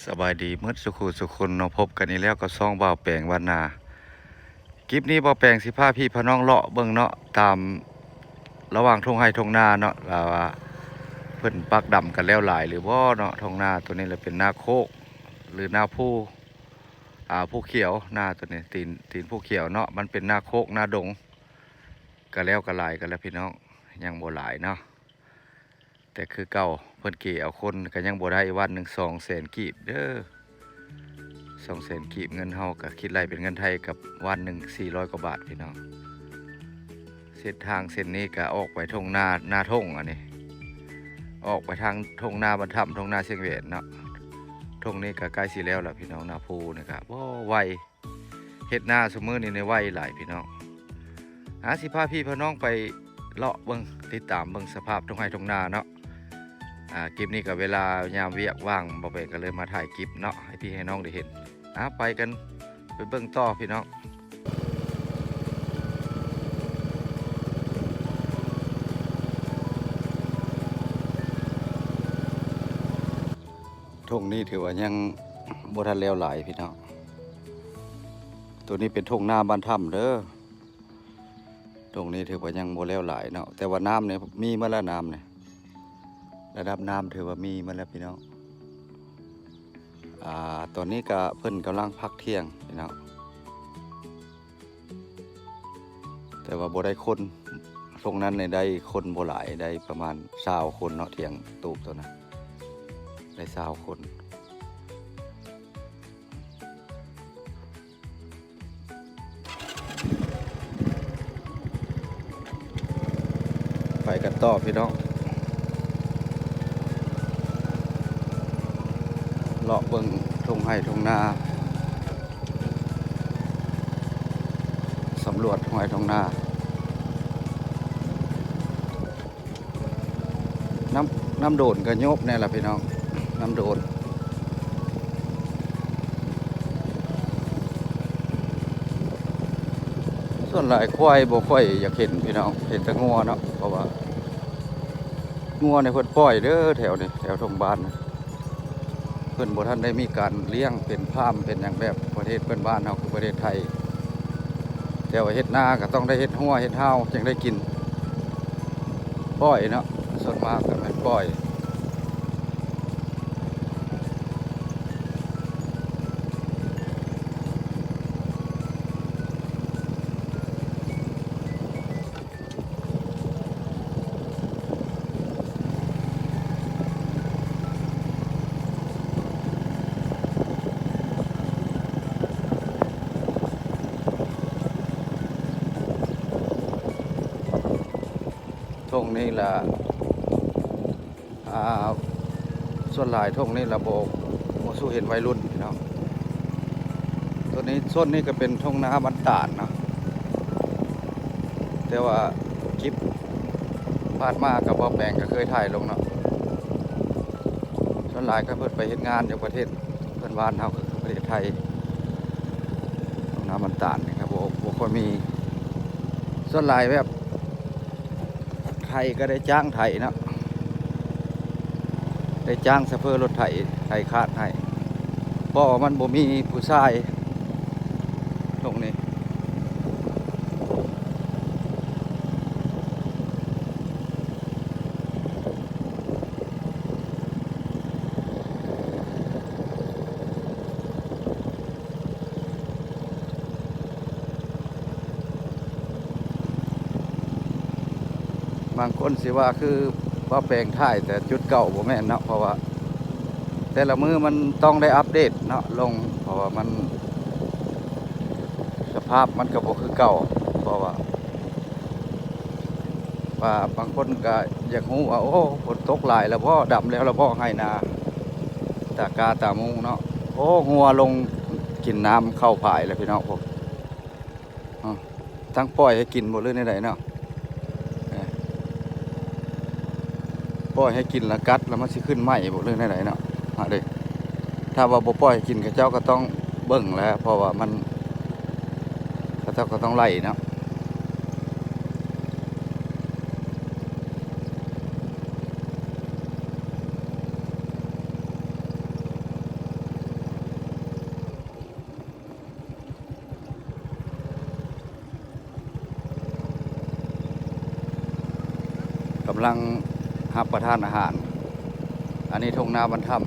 ສະບາຍດີໝົດສູ່ຄູ່ສູ່ຄົນເນາະ, ພົບກັນອີກແລ້ວກັບຊ່ອງບ່າວແປງບ້ານນາ. ຄລິບນີ້ບ່າວແປງຊິພາພີ່ພານ້ອງເລາະເບິ່ງເນາະ ຕາມລະຫວ່າງທົ່ງໄຮ່ທົ່ງນາເນາະ ລາວວ່າເພິ່ນປັກດຳກັນແລ້ວຫຼາຍຫຼືບໍ່ເນາະ. ທົ່ງນາໂຕນີ້ລະເປັນນາໂຄກ ຫຼືນາພູ ອາ ພູຂຽວ. ນາໂຕນີ້ ຕີນ ຕີນພູຂຽວເນາະ, ມັນເປັນນາໂຄກນາດົງ ກະແລ້ວກະຫຼາຍກັນແລ້ວພີ່ນ້ອງ, ຍັງບໍ່ຫຼາຍເນາະ. ແຕ່ຄືເກົ່າ ເພິ່ນເກເອົາຄົນກະຍັງບໍ່ໄດ້ ວັນໜຶ່ງສອງແສນກີບເດີ, ສອງແສນກີບ ເງິນເຮົາກະຄິດໄລ່ເປັນເງິນໄທກັບວັນໜຶ່ງສີ່ຮ້ອຍກວ່າບາດພີ່ນ້ອງ. ເສັ້ນທາງເສັ້ນນີ້ກະອອກໄປທົ່ງນາ ນາທົ່ງ ອັນນີ້ ອອກໄປທາງທົ່ງນາບ້ານຖ້ຳ ທົ່ງນາຊຽງແຫວນເນາະ. ທົ່ງນີ້ກະໃກ້ຊິແລ້ວລະພີ່ນ້ອງ, ນາພູນີ້ກະ ໂອ້ ໄວ. ເຮັດນາຊຸມື້ນີ້ນີ້ໄວຫຼາຍພີ່ນ້ອງ. ອາ ຊິພາພີ່ພານ້ອງໄປເລາະເບິ່ງ ຕິດຕາມເບິ່ງສະພາບທົ່ງໄຮ່ທົ່ງນາເນາະ. ອາ ຄລິບນີ້ກະເວລາຍາມວຽກວ່າງ ບ່າວແປງກະເລີຍມາຖ່າຍຄລິບເນາະ ໃຫ້ພີ່ໃຫ້ນ້ອງໄດ້ເຫັນ. ອາ ໄປກັນ ໄປເບິ່ງຕໍ່ພີ່ນ້ອງ. ທົ່ງນີ້ຖືວ່າຍັງບໍ່ທັນແລ້ວຫຼາຍພີ່ນ້ອງ. ໂຕນີ້ເປັນທົ່ງນາບ້ານຖ້ຳເດີ. ທົ່ງນີ້ຖືວ່າຍັງບໍ່ແລ້ວຫຼາຍເນາະ, ແຕ່ວ່ານ້ຳນີ້ມີໝົດແລ້ວ, ນ້ຳນີ້ ລະດັບນ້ຳຖືວ່າມີໝົດແລ້ວພີ່ນ້ອງ. ອາ ຕອນນີ້ກະເພິ່ນກຳລັງພັກທ່ຽງພີ່ນ້ອງ. ແຕ່ວ່າບໍ່ໄດ້ຄົນ, ຊ່ວງນັ້ນນີ້ໄດ້ຄົນບໍ່ຫຼາຍ ໄດ້ປະມານຊາວຄົນເນາະ, ທ່ຽງຕູບໂຕນັ້ນໄດ້ຊາວຄົນ. ໄປກັນຕໍ່ພີ່ນ້ອງ, ເລາະເບິ່ງທົ່ງໄຮ່ທົ່ງນາ, ສຳຫຼວດທົ່ງໄຮ່ທົ່ງນາ. ນ້ຳ ນ້ຳໂດນກະໂຍບແນ່ລະພີ່ນ້ອງ, ນ້ຳໂດນ. ສ່ວນຫຼາຍຄວາຍບໍ່ຄ່ອຍຢາກເຫັນພີ່ນ້ອງ, ເຫັນແຕ່ງົວເນາະ, ເພາະວ່າງົວນີ້ເພິ່ນປ່ອຍເດີ ແຖວນີ້ ແຖວທົ່ງບ້ານນະ. ເພິ່ນບໍ່ທັນໄດ້ມີການລ້ຽງເປັນຟາມເປັນຫຍັງແບບປະເທດເພື່ອນບ້ານເຮົາ ຄືປະເທດໄທ. ແຕ່ວ່າເຮັດນາກະຕ້ອງໄດ້ເຮັດຮົ້ວເຮັດຮ່າວຈຶ່ງໄດ້ກິນ, ປ່ອຍເນາະ, ສ່ວນມາກກະແມ່ນປ່ອຍ. ທົ່ງນີ້ລະ ອ່າ ສ່ວນຫຼາຍທົ່ງນີ້ລະບໍ່ ບໍ່ສູ້ເຫັນໄວລຸ້ນພີ່ນ້ອງ. ໂຕນີ້ ໂຊນນີ້ກະເປັນທົ່ງນາບ້ານຕານເນາະ, ແຕ່ວ່າຄລິບຜ່ານມາກະ ບ່າວແປງກະເຄີຍຖ່າຍລົງເນາະ. ສ່ວນຫຼາຍກະເພິ່ນໄປເຮັດງານຢູ່ປະເທດເພື່ອນບ້ານເຮົາ ກະຄືປະເທດໄທ. ທົ່ງນາບ້ານຕານນີ້ກະບໍ່ ບໍ່ຄ່ອຍມີ, ສ່ວນຫຼາຍແບບ ໄຖກະໄດ້ຈ້າງໄຖເນາະ, ໄດ້ຈ້າງໂຊເຟີລົດໄຖ ໄຖຄາດໃຫ້ ເພາະວ່າມັນບໍ່ມີຜູ້ຊາຍທົ່ງນີ້. ບາງຄົນຊິວ່າຄືບ່າວແປງຖ່າຍແຕ່ຈຸດເກົ່າ, ບໍ່ແມ່ນເນາະ, ເພາະວ່າແຕ່ລະມື້ມັນຕ້ອງໄດ້ອັບເດດເນາະ ລົງ, ເພາະວ່າມັນ ສະພາບມັນກະບໍ່ຄືເກົ່າ. ເພາະວ່າ ວ່າບາງຄົນກະຢາກຮູ້ວ່າ ໂອ້ ຝົນຕົກຫຼາຍລະບໍ່ ດຳແລ້ວລະບໍ່ ໄຮ່ນາ ຕາກ້າຕາມຸງເນາະ. ໂອ້ ງົວລົງກິນນ້ຳເຂົ້າພາຍລະພີ່ນ້ອງ. ທັງປ່ອຍໃຫ້ກິນບໍ່ ຫຼືແນວໃດເນາະ, ປ່ອຍໃຫ້ກິນລະກັດລະມັນຊິຂຶ້ນໃໝ່ບໍ່ ຫຼືແນວໃດເນາະ. ຫາເດ້ ຖ້າວ່າບໍ່ປ່ອຍໃຫ້ກິນ ເຂົາເຈົ້າກະຕ້ອງເບິ່ງແຫຼະ, ເພາະວ່າມັນ ເຂົາເຈົ້າກະຕ້ອງໄລ່ເນາະ. ກຳລັງຮັບປະທານອາຫານ. ອັນນີ້ທົ່ງນາບ້ານຖ້ຳ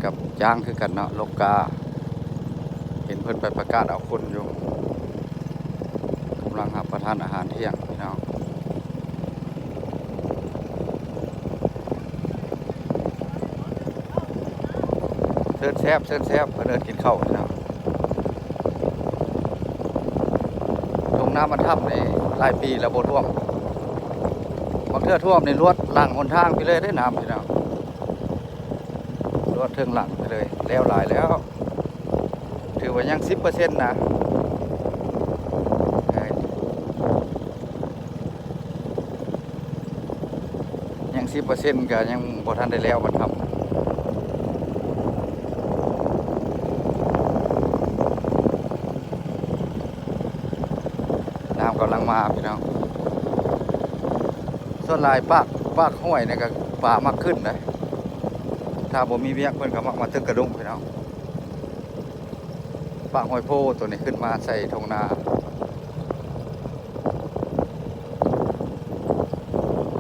ກັບຈ້າງຄືກັນເນາະ, ລົກກາ. ເຫັນເພິ່ນໄປປະກາດເອົາຄົນຢູ່. ກຳລັງຮັບປະທານອາຫານທ່ຽງພີ່ນ້ອງ. ເຊີນແຊບ ເຊີນແຊບ ເພິ່ນເອີ້ນກິນເຂົ້າພີ່ນ້ອງ. ທົ່ງນາບ້ານຖ້ຳນີ້ຫຼາຍປີແລ້ວບໍ່ຖ້ວມ, ບາງເທື່ອຖ້ວມນີ້ລວດຫຼັງຫົນທາງໄປເລີຍເດ້ນ້ຳພີ່ນ້ອງ. ລວດເທິງຫຼັງໄປເລີຍ, ແລ້ວຫຼາຍແລ້ວ, ຖືວ່າຍັງສິບເປີເຊັນນະ. ຍັງສິບເປີເຊັນກໍຍັງບໍ່ທັນໄດ້ແລ້ວບັດທຳ. ນ້ຳກຳລັງມາພີ່ນ້ອງ. ສ່ວນຫຼາຍປາກ ປາກຫ້ວຍນີ້ກໍປາມັກຂຶ້ນເດ້. ຖ້າບໍ່ມີວຽກເພິ່ນກໍມັກມາຕຶກກະດຸງພີ່ນ້ອງ. ປາກຫ້ວຍໂພຕົວນີ້ຂຶ້ນມາໃສ່ທົ່ງນາ.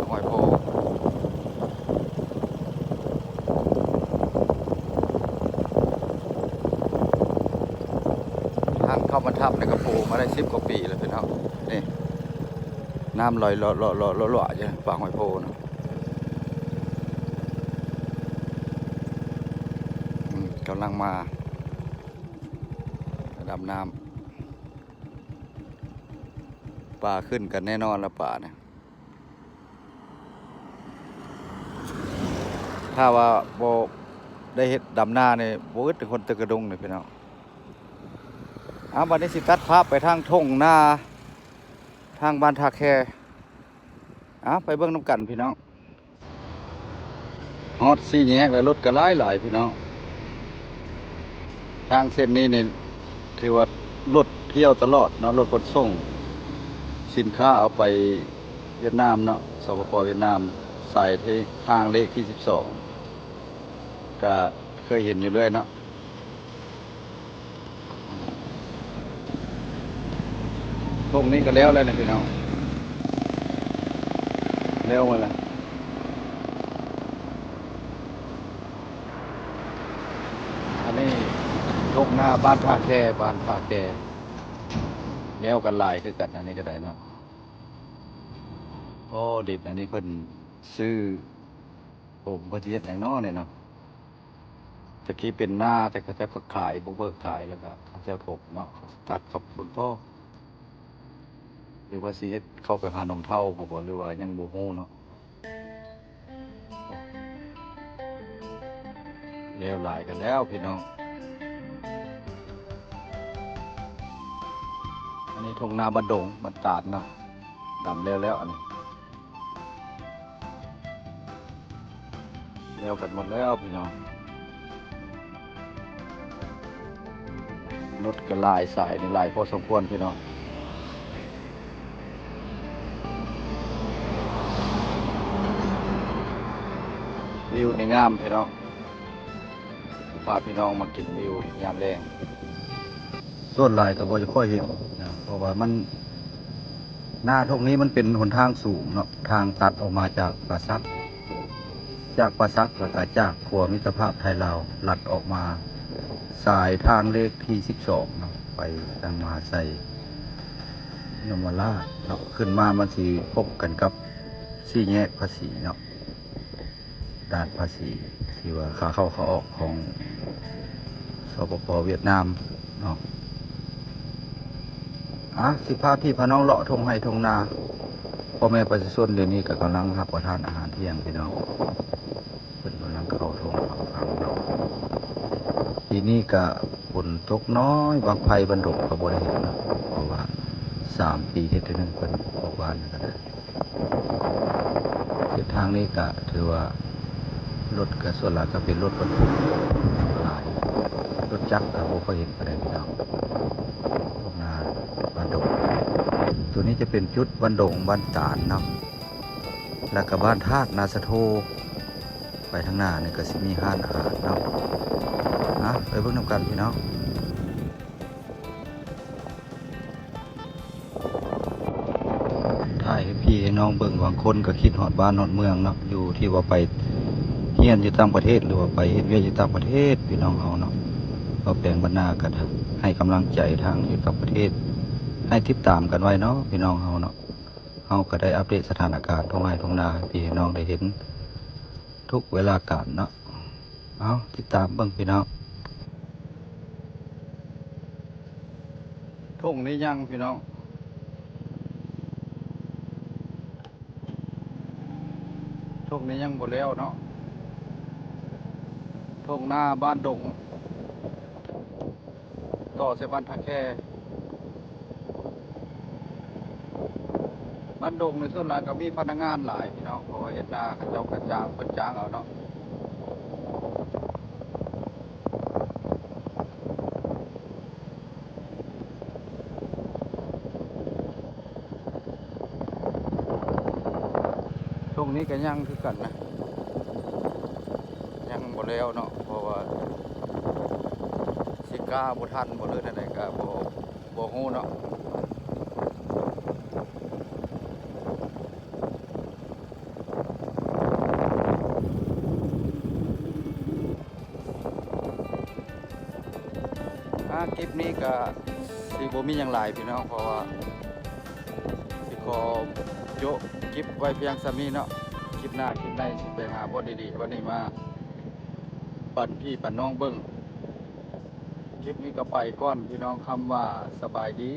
ຫ້ວຍໂພ ທາງເຂົ້າມາຖ້ຳນີ້ກໍໂພມາໄດ້ສິບກວ່າປີແລ້ວພີ່ນ້ອງ. ນີ້ ນ້ຳລອຍເລາະໆໆໆຢູ່ປາກຫ້ວຍໂພນະ. ອືມ ກຳລັງມາ ລະດັບນ້ຳ ປາຂຶ້ນກັນແນ່ນອນລະປານະ. ຖ້າວ່າບໍ່ໄດ້ເຮັດດຳນານີ້ ບໍ່ອຶດເດ້ຄົນຕຶກກະດຸງນີ້ພີ່ນ້ອງ. ເອົາ ບັດນີ້ຊິຕັດພາບໄປທາງທົ່ງນາ ທາງບ້ານທ່າແຄ. ເອົາ ໄປເບິ່ງນຳກັນພີ່ນ້ອງ. ຮອດສີ່ແຍກແລ້ວ ລົດກໍຫຼາຍໆ ພີ່ນ້ອງ. ທາງເສັ້ນນີ້ນີ້ຖືວ່າລົດທ່ຽວຕະຫຼອດເນາະ, ລົດຂົນສົ່ງສິນຄ້າເອົາໄປຫວຽດນາມເນາະ, ສປປ ຫວຽດນາມ, ສາຍທາງເລກທີສິບສອງ ກະເຄີຍເຫັນຢູ່ເລື້ອຍເນາະ. ທົ່ງນີ້ກໍແລ້ວແລ້ວນະພີ່ນ້ອງ, ແລ້ວໝົດແລ້ວ. ອັນນີ້ທົ່ງນາບ້ານທ່າແຄ, ບ້ານທ່າແຄ ແລ້ວກັນຫຼາຍຄືກັນ. ອັນນີ້ກໍໄດ້ເນາະ. ໂອ້ ດິນອັນນີ້ເພິ່ນຊື້ ໂອ້ ເພິ່ນຊິເຮັດຫຍັງເນາະນີ້ເນາະ. ແຕ່ກີ້ເປັນນາ ແຕ່ເຂົາເຈົ້າກໍຂາຍ ບຸກເບີກຂາຍ ແລ້ວກໍເຂົາເຈົ້າຖົມເນາະ, ຕັດຂອບຄຸນພໍ່ ຫຼືວ່າຊິເຮັດເຂົ້າໄປຫາໜອງເທົ້າບໍ ຫຼືວ່າຍັງບໍ່ຮູ້ເນາະ. ແລ້ວຫຼາຍກັນແລ້ວພີ່ນ້ອງ. ອັນນີ້ທົ່ງນາບ້ານດົງ ບ້ານຕາດເນາະ, ດຳແລ້ວແລ້ວອັນນີ້. ແລ້ວກັນໝົດແລ້ວພີ່ນ້ອງ, ລົດກໍຫຼາຍ, ສາຍນີ້ຫຼາຍພໍສົມຄວນພີ່ນ້ອງ. ວິວນີ້ງາມພີ່ນ້ອງ, ພາພີ່ນ້ອງມາກິນວິວຍາມແລງ. ສ່ວນຫຼາຍກໍບໍ່ຄ່ອຍເຫັນນະ ເພາະວ່າມັນ ນາທົ່ງນີ້ມັນເປັນຫົນທາງສູງເນາະ, ທາງຕັດອອກມາຈາກປ່າສັກ, ຈາກປ່າສັກ ແລ້ວກໍຈາກຂົວມິດຕະພາບໄທລາວ ລັດອອກມາສາຍທາງເລກທີສິບສອງເນາະ, ໄປທາງມະຫາໄຊ ຍົມມະລາດເນາະ. ຂຶ້ນມາມັນຊິພົບກັນກັບສີ່ແຍກພາສີເນາະ. ດ່ານພາສີ ທີ່ວ່າຂາເຂົ້າຂາອອກຂອງ ສປປ ຫວຽດນາມເນາະ. ອາ ຊິພາພີ່ພານ້ອງເລາະທົ່ງໄຮ່ທົ່ງນາ. ພໍ່ແມ່ປະຊາຊົນດຽວນີ້ກໍກຳລັງຮັບປະທານອາຫານທ່ຽງພີ່ນ້ອງ, ເພິ່ນກຳລັງເຂົ້າທົ່ງເຂົ້າທາງເນາະ. ປີນີ້ກະຝົນຕົກນ້ອຍ, ບັ້ງໄຟບ້ານດົງກໍບໍ່ໄດ້ເຮັດເນາະ, ເພາະວ່າສາມປີເຮັດເທື່ອໜຶ່ງ, ເພິ່ນອອກບ້ານກໍໄດ້. ເສັ້ນທາງນີ້ກະຖືວ່າລົດກະສ່ວນຫຼາຍກະເປັນລົດບັນທຸກຫຼາຍ, ລົດຈັກກະບໍ່ຄ່ອຍເຫັນປານໃດພີ່ນ້ອງ. ທົ່ງນາບ້ານດົງ, ໂຕນີ້ຈະເປັນຈຸດບ້ານດົງ ບ້ານຕານເນາະ, ແລ້ວກະບ້ານທາດນາສະໂທ. ໄປທາງໜ້ານີ້ກະຊິມີຮ້ານອາຫານເນາະ. ອາ ໄປເບິ່ງນຳກັນພີ່ນ້ອງ. ຖ່າຍໃຫ້ພີ່ໃຫ້ ນ້ອງເບິ່ງ ບາງຄົນກໍຄິດຮອດບ້ານຮອດເມືອງເນາະ ຢູ່ທີ່ວ່າໄປຮຽນຢູ່ຕ່າງປະເທດ ຫຼືວ່າໄປເຮັດວຽກຢູ່ຕ່າງປະເທດ ພີ່ນ້ອງເຮົາເນາະ. ເວົ້າແປງບັນນາກໍໃຫ້ກຳລັງໃຈທາງຢູ່ຕ່າງປະເທດ ໃຫ້ຕິດຕາມກັນໄວ້ເນາະ ພີ່ນ້ອງເຮົາເນາະ. ເຮົາກໍໄດ້ອັບເດດສະຖານະການທົ່ງໄຮ່ທົ່ງນາໃຫ້ພີ່ໃຫ້ນ້ອງໄດ້ເຫັນທຸກເວລາການເນາະ. ເອົາ ຕິດຕາມເບິ່ງພີ່ນ້ອງ. ທົ່ງນີ້ຍັງພີ່ນ້ອງ ທົ່ງນີ້ຍັງບໍ່ແລ້ວເນາະ. ທົ່ງນາບ້ານດົງ ຕໍ່ໃສ່ບ້ານທ່າແຄ. ບ້ານດົງນີ້ສ່ວນຫຼາຍກໍມີພະນັກງານຫຼາຍພີ່ນ້ອງ ເພາະວ່າເຮັດນາເຂົາເຈົ້າກະຈ້າງ ເພິ່ນຈ້າງເອົາເນາະ. ຊ່ວງນີ້ກໍยังคือกันนะ ยังบ่แล้วเนาะ เพราะว่าสิกล้าบ่ทันบ่ หรือแนวใดก็บ่ บ่ฮู้เนาะ. ອ່າ ຄລິບນີ້ກໍຊິບໍ່ມີຫຍັງຫຼາຍພີ່ນ້ອງ ເພາະວ່າຊິຂໍໂຈະຄລິບໄວ້ພຽງສ່ຳນີ້ເນາະ. ຄລິບໜ້າຄລິບໃນຊິໄປຫາບ່ອນດີໆກວ່ານີ້ມາປັນພີ່ປັນນ້ອງເບິ່ງ. ຄລິບນີ້ກໍໄປກ່ອນພີ່ນ້ອງ ຄຳວ່າສະບາຍດີ.